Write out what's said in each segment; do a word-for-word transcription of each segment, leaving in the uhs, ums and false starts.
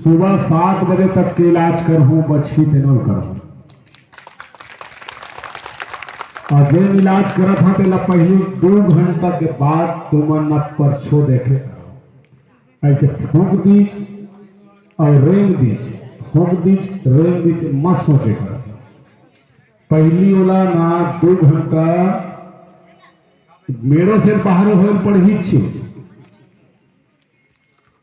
सुबह सात बजे तक के इलाज करहूँ, बचही तेनो ल करहूँ। अउ जेन इलाज करत हँव, तेला पहिली दू घंटा के बाद तुमन न परछो देखे करव। अइसे फूँक दीच अउ रेंग दीच, फूँक दीच, रेंग दीच, मत सोचे करव। पहिली ओला ना दू घंटा मेड़ो से बाहर होए ल पड़ही च।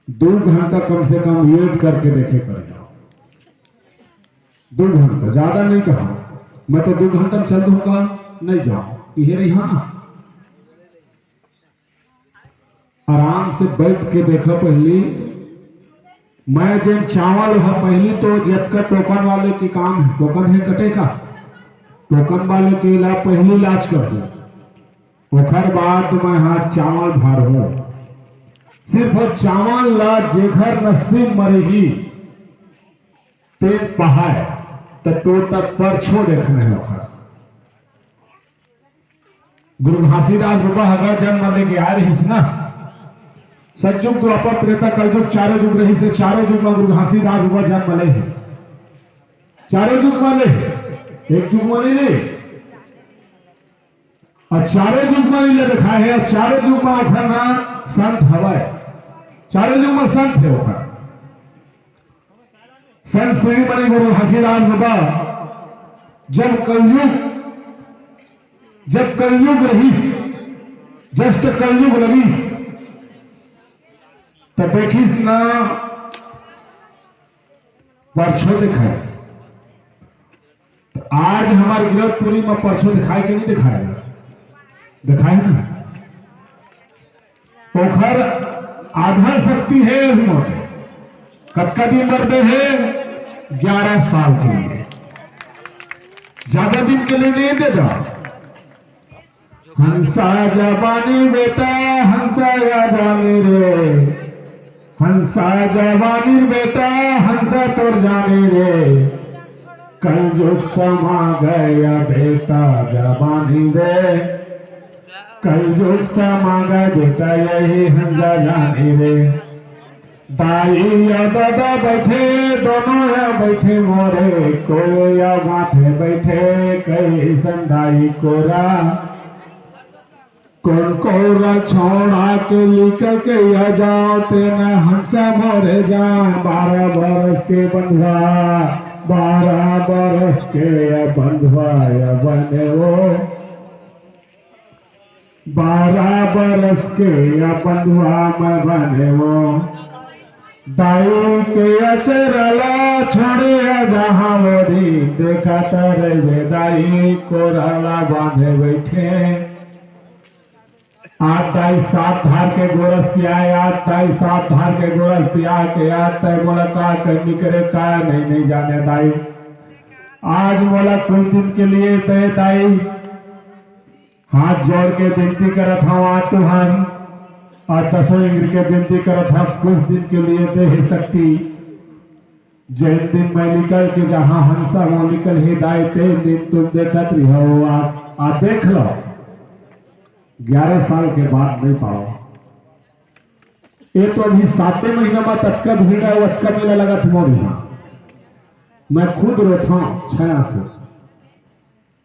दू घंटा कम से कम वेट करके देखे कर जाव। दू घंटा, ज्यादा नहीं कहा, मैं तो दू घंटा में चल दूंगा, नहीं जाव, इहे रही। हाँ, आराम से बैठ के देखा पहिली। मैं जेन चावल ह, पहिली तो जतका टोकन वाले के काम हे, टोकन हे कटे का, टोकन वाले के ला पहिली इलाज कर दो। ओखर बाद मैं हा चावल भरहूं। सिर्फ वो चावल ला जेखर नसीब म रही, तेन पहाय, त टोटा परछो देखने ओखर। गुरु घासीदास बाबा अगर जन्म लेके आए रहिस ना, सतयुग, द्वापर, त्रेता, कलयुग, चारों युग रहिस हे, चारों युग में गुरु घासीदास बाबा जन्म ले हे। चारों युग वाले हे, एक युग वाले नहीं। अउ चारों युग में इला दिखाए हे, अउ चारों युग में ओखर नाम संत हवय। चारों युग में संत हे ओखर। संत शिरोमणि गुरु घासीदास बाबा जब कलयुग, जब कलयुग रहिस, just कलयुग लगिस, त देखिस ना परछो देखाइस। त आज हमर गिरौदपुरी म परछो देखाय के नहीं देखाय? देखाय ना। ओखर आधा शक्ति हे ओही मोर। कतका दिन बर दे हे? ग्यारह साल के लिए। ज्यादा दिन के लिए नहीं दे दा। हंसा जवानी बेटा, हंसा या जानी रे। हंसा जवानी बेटा, हंसा तोर जानी रे। कलयुग समा गया बेटा जवानी रे। कलयुग समा गया बेटा, यही हंसा जानी रे। दाई या दादा बैठे, दोनों या बैठे मोरे, कोई या माथे बैठे, कइसन दाई कोरा। कोन कोरा छोड़ा के निकल के या जाव, तेन हंसा मोरे जान, बारह बरस के बंधुआ, बारह बरस के या बंधुआ या बने वो। बारह बरस के या बंधुआ मैं बने वो, दाई के अचरा ला छोड़े जहाँ वो दिन, देखा तारे वे दाई कोरा ला बांधे बैठे। आज दाई सात धार के गोरस पियाए, आज दाई सात धार के गोरस पिया के, आज तय मोला का करनी करे, का नहीं, नहीं जाने दाई। आज मोला कुछ दिन के लिए तय दाई हाथ जोड़ के विनती करत हंव, आज तुहर अउ दसों इंद्र के विनती करत हंव, कुछ दिन के लिए दे हे शक्ति। जेन दिन मैं निकल के जहां हंसा वो निकल हे दाई, तेन दिन तुम देखत रहो। आज, आज देख लो, ग्यारह साल के बाद नहीं पाओ। ये तो अभी साते महीना में ततका भीड़ हे, अतका मेला लगत मोर यहाँ। मैं खुद रोथंव छया से।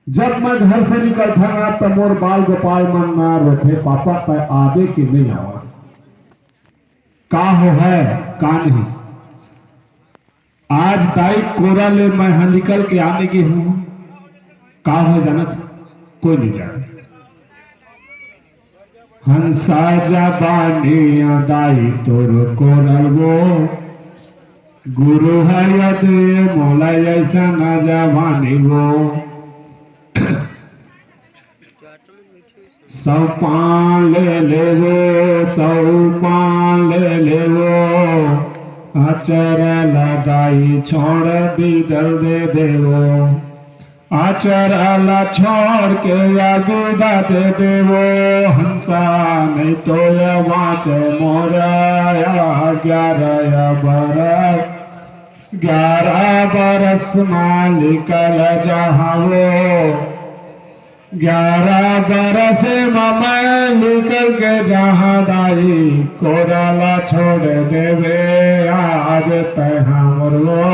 जब मैं घर से निकलथंव ना, त मोर बाल गोपाल मन ना रोथे, "पापा, तै आबे के नहीं आवस? का हो है, का नहीं?" आज दाई कोरा ले मैं हा निकल के आने की हूँ, का हो जानत? कोई नहीं जाने। हंसा जवानी दाई तोर कोरल वो, गुरु हरिया दे मोला ऐसा ना जवानी वो। सौ पान ले लेवो, सौ पान ले लेवो, अचर लगाई छोड़ दीदल दे देवो। आचर ला छोड़ के आगे दा दे देवो हंसा, नहीं तो ये बाँचे मोरा ग्यारह बरस, ग्यारह बरस मालिक ल जहाँ वो। ग्यारह बरस म मैं निकल के जहाँ दाई, कोरा ला छोड़ देबे आज तैं हमर वो।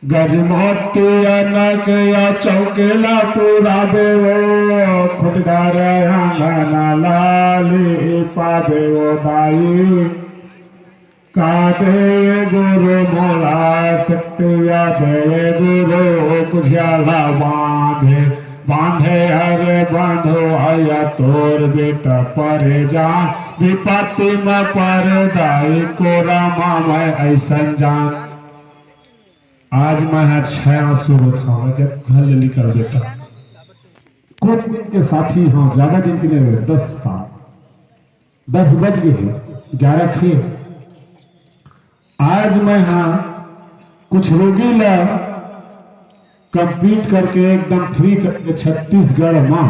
गजमोती अनक या चौकेला पुराबे वो, खुटदार आंगन लाली पाबे वो दाई। का दे गुरु मोला शक्तिया दे गुरु, कुशियाला बांधे, बांधे हरे बांधो आया तोर बेटा परे जान, विपत्ति में पर दाई कोरा मा मैं ऐसन जान। आज मैं हा छह आंसू रोत हवं, जब घर ले निकल देता। कुछ दिन के साथी हवं, ज्यादा दिन के नहीं हुए, दस साल। दस बज गए हैं, ग्यारह थे। आज मैं हा कुछ रोगी ला compete करके एकदम free करके छत्तीसगढ़ मा,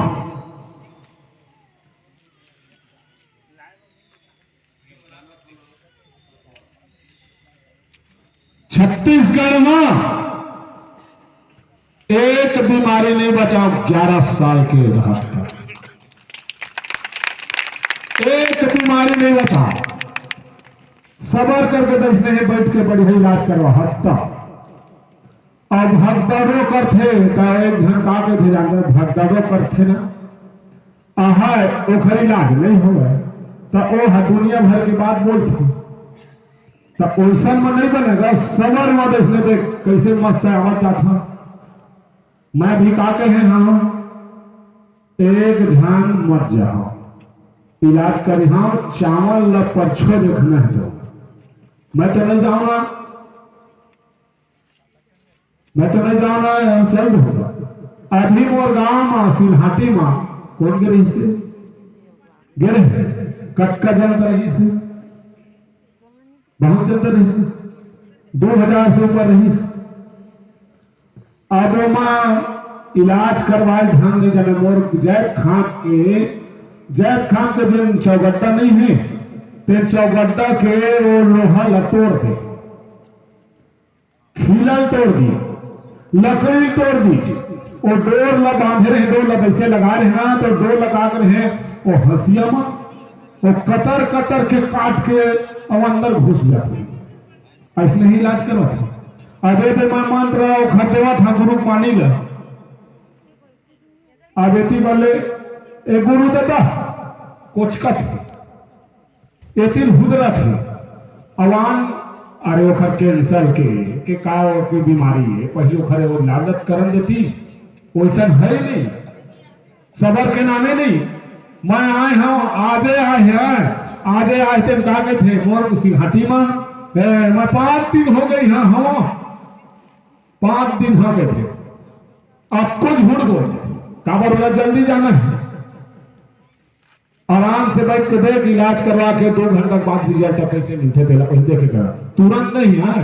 छत्तीसगढ़ मा एक बीमारी नहीं बचा, ग्यारह साल के रहत का एक बीमारी नहीं बचा। सबर करके बैठने हैं, बैठ के बढ़िया इलाज करवा हत्ता। अब भगदड़ो करथे, त एक झन का के भेजा, भगदड़ो करथे ना, अहाय, ओखर इलाज नहीं होवे, त ओ ह दुनिया भर के बात बोलथे। त ओइसन म नहीं बने गा, सबर म बैठने देख, कैसे मस्त आवत जात ह। मैं भी का कहे हंव, एक झन मत जाओ, इलाज करिहां, चावल ला परछो देखना है तो। मैं तो नहीं जाऊंगा, मैं तो नहीं जाऊंगा, हम चल दूंगा। अभी मोर गांव मा, सिलहाटी मा, कोन गे रहिस हे? गे रहे। कतका जन रहिस हे? बहुत ज्यादा रहिस, दो हजार से ऊपर रहिस। अब ओमा इलाज करवाए ढंग नहीं जाने। मोर जैतखाम के, जैतखाम के जेन चौगड्डा नहीं है, तेन चौगड्डा के वो लोहा ला तोड़ दे, खीला ल तोड़ दी, लकड़ी ल तोड़ दी, वो डोर ला बांधे रहे, डोर ला वैसे लगा रहे ना, तो डोर लगा के रहे, वो हंसिया मा, वो कतर कतर के काट के अब अंदर घुस जाते। ऐसने ही इलाज करवाथे। अबे ते मैं मंत्र ओखर देवत हंव गुरु पानी ला। अब एती बले ए गुरु ददा कोचकत हे, एती हुदरत हे। अवान अरे ओखर कैंसर के, के का ओकर बीमारी हे, पहले ओखर वो लागत करन देती, वैसन है नहीं। सबर के नामे नहीं। मैं आए हंव, आजे आए हंव, आजे आए तेन का कहथे, मोर सिलहाटी मा, ए, मैं पाँच दिन हो गई हंव, हंव, पाँच दिन हो गए थे। अब कुछ झूठ बोल, काबर ओला जल्दी जाना है। आराम से बैठ के देख, इलाज करवा के दो घंटा बाद रिजल्ट कैसे मिलथे, तेला पहले देखे करा। तुरंत नहीं है।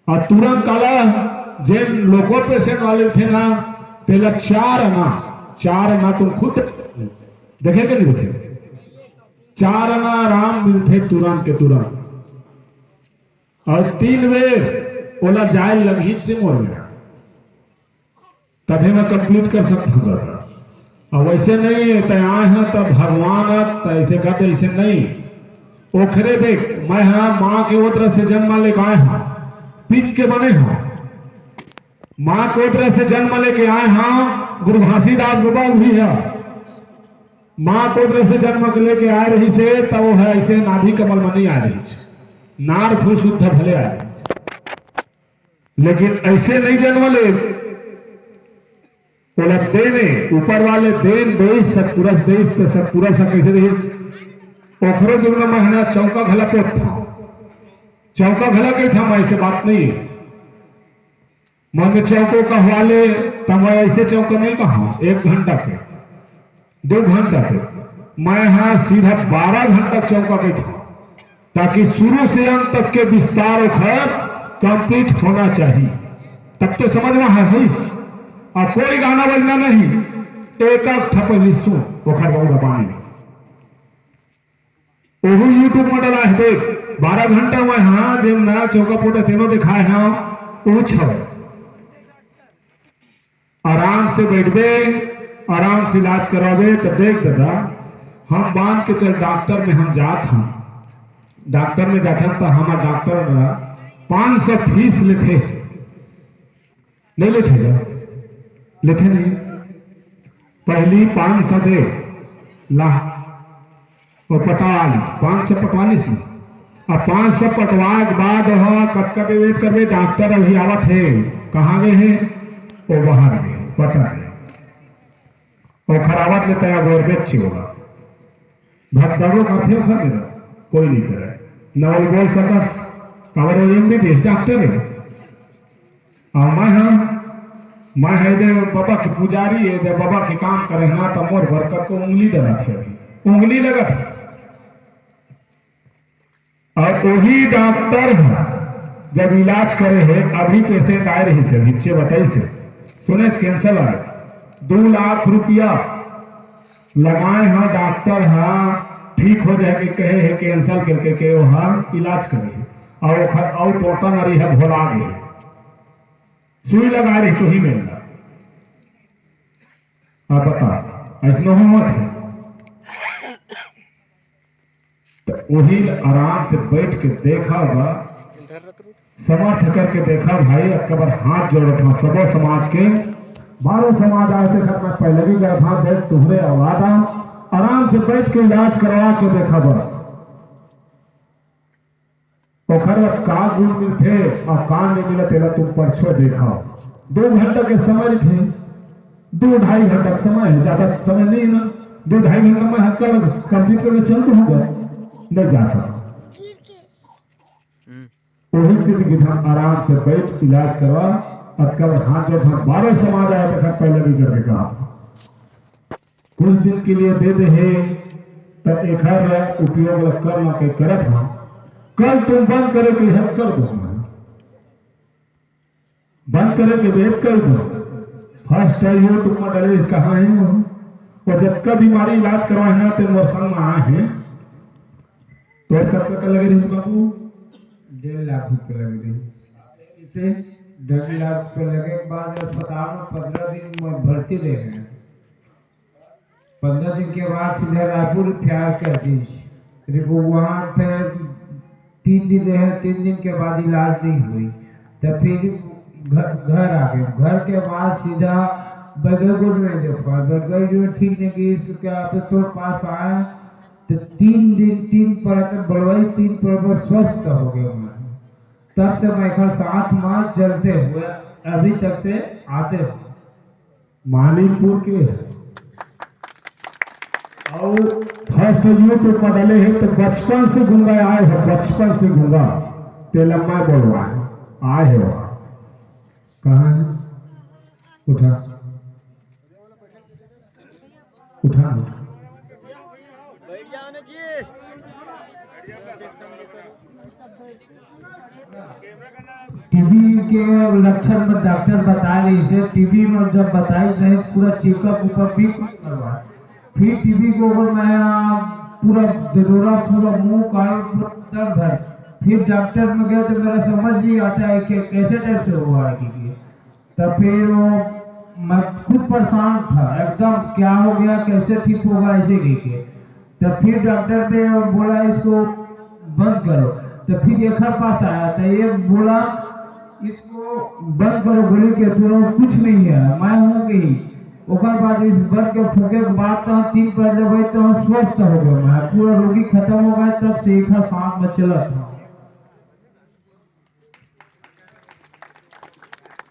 और तुरंत काला, जेन लोको पेशेंट वाले थे ना, तेला चार आना, चार आना तुम खुद देखे के नहीं देखे? चार आना आराम मिलथे तुरंत के तुरंत। और तीन बेर ओला जाए लगही से मोर में, तभे मैं कंप्लीट कर सकता हूँ दादा। और वैसे नहीं, तय आए हैं तब भगवान आ, त ऐसे कर दे, ऐसे नहीं। ओखरे देख, मैं हाँ माँ के ओदरा से जन्म लेके आए हंव, पीत के बने हंव। माँ के ओदरा से जन्म लेके आए हंव, गुरु घासीदास बाबा भी है। माँ के ओदरा से जन्म के लेके आए रहिस हे, त वो है ऐसे नाभि कमल में नहीं आए रहिस हे। नाड़ फूल शुद्ध भले आए रहिस हे। लेकिन ऐसे नहीं जन्म ले, ओला देने, ऊपर वाले देन देइस, सतपुरस देइस, त सतपुरस ह कैसे देइस? ओखरो दुनो महीना चौका घला पोत था। चौका घला कही था, मैं ऐसे बात नहीं है। मन चौको कहवा ले, त मैं ऐसे चौका नहीं कहा, एक घंटा के, दो घंटा के, मैं हाँ सीधा बारह घंटा चौका बैठा, ताकि शुरू से अंत तक के विस्तार ओखर कंप्लीट होना चाहिए, तब तो समझ में है भाई। और कोई गाना बजना नहीं, एक आध ठपक लिसो ओखर बहुत पानी। ओहू YouTube में डला है, देख, बारह घंटा में हाँ, जेन नया चौका पोटा तेनो दिखाए हाँ, वो छव। आराम तो बैठबे, आराम से इलाज कराबे। तो देख दादा, हम मान के चल, डॉक्टर में हम जात हन, डॉक्टर में जाथन तो हमार डॉक्टर पाँच सौ फीस लेथे, नहीं लेथे का? लेथे नहीं। पहली पाँच सौ दे ला, वो पटवा ली, पाँच सौ पटवा ली इसने। अब पाँच सौ पटवाए के बाद वह कतका के वेट करबे, डॉक्टर अभी आवत है, कहाँ गए हैं? वो बाहर गए, पता नहीं। ओखर आवत ले तैयार गोर बेच होगा। भगदड़ो करथे ओखर मेरा, कोई नहीं करे। न वो बोल सकस, काबर वो एमबीबीएस डॉक्टर है। और मैं हम, मैं है दे बाबा के पुजारी है, दे बाबा के काम करे ना, तो मोर बरकत को उंगली डरा थे अभी, उंगली लगा थे। और वही डॉक्टर ह जब इलाज करे हे, अभी पेशेंट आए रही से, भिच्चे बताई से, सुने कैंसर आए, दो लाख रुपया लगाए ह डॉक्टर ह, ठीक हो जाए के कहे हे, कैंसर करके के वो ह इलाज करे हे। और ओखर, और टोटा नरी है भोला गए, सुई लगा रही चोही में। आप बता, ऐसनो हो मत है। तो वही आराम से बैठ के देखा बा, समर्थ करके देखा भाई, एक बार हाथ जोड़त हूँ सबो समाज के, बारह समाज आए थे, मैं पहले भी गया था, देख तुम्हारे औलाद आ, आराम से बैठ के इलाज करवा के देखा बस। ओखर बर का गुण मिलथे और का नहीं मिलत, तेला तुम परछो देखा। दो घंटा के समय थे, दो ढाई घंटा के समय है, ज्यादा समय नहीं है ना। दो ढाई घंटा में हक्का कंप्यूटर में चल तो होगा, नहीं जा सकता। वही चीज की हम आराम से बैठ इलाज करवा, अतका हाथ जो हम बारह समाज आया था, पहले भी करके कहा, कुछ दिन के लिए दे दे हे, तो एखर उपयोग ल कर ना के करत हव। कल तुम बंद करे के है, कर दो हमारे। बंद करे के वेट कर दो। फर्स्ट है YouTube में डले, कहाँ है वो? और जब का बीमारी इलाज करवाए ना, तो मोर संग में आए हैं। तो कब तक लगे रही बाबू? डेढ़ लाख रुपये लगे रही। इसे डेढ़ लाख रुपये लगे के बाद अस्पताल में पंद्रह दिन में भर्ती रहे हैं। पंद्रह दिन के बाद सीधा रायपुर रिफर कर दी। रिपो-, वहाँ पे तीन दिन रहे, तीन दिन के बाद इलाज नहीं हुई, तो फिर घर, घर आ गए। घर के बाद सीधा बगैगुंज में देखा, बगैगुंज में ठीक नहीं गई, इसके आप तो पास आए, तो तीन दिन, तीन पर बलवाई, तीन पर स्वस्थ हो गए मैं। तब से मैं का साथ में चलते हुए अभी तक से आते हुए मानिकपुर के। और फर्स्ट YouTube पर डले है तो बचपन से गूंगा आए है, बचपन से गूंगा। तेला मैं बोलवा है, आए है वहाँ। कहाँ है? उठा, उठा, उठा। टीबी के लक्षण में डॉक्टर बता रही से, टीबी में जब बताई नहीं, पूरा चेकअप उकअप भी करवा। फिर टीबी को अगर मैं पूरा दरोरा, पूरा मुंह कान पूरा दर्द है। फिर डॉक्टर में गए तो मेरा समझ नहीं आता है कि कैसे टाइप से हुआ है, क्योंकि तो फिर वो, मैं खुद परेशान था एकदम, क्या हो गया, कैसे ठीक होगा, ऐसे कह के। तो फिर डॉक्टर ने बोला, "इसको बंद करो।" तो फिर एक पास आया, तो ये बोला, "इसको बंद करो गोली के, फिर वो कुछ नहीं है, मैं हूँ गई।" ओकर बाद इस बंद के फूके के बाद तो तीन पर जब तो स्वस्थ हो गया, मैं पूरा रोगी खत्म हो गया, तब से एक साथ में चलत हूँ।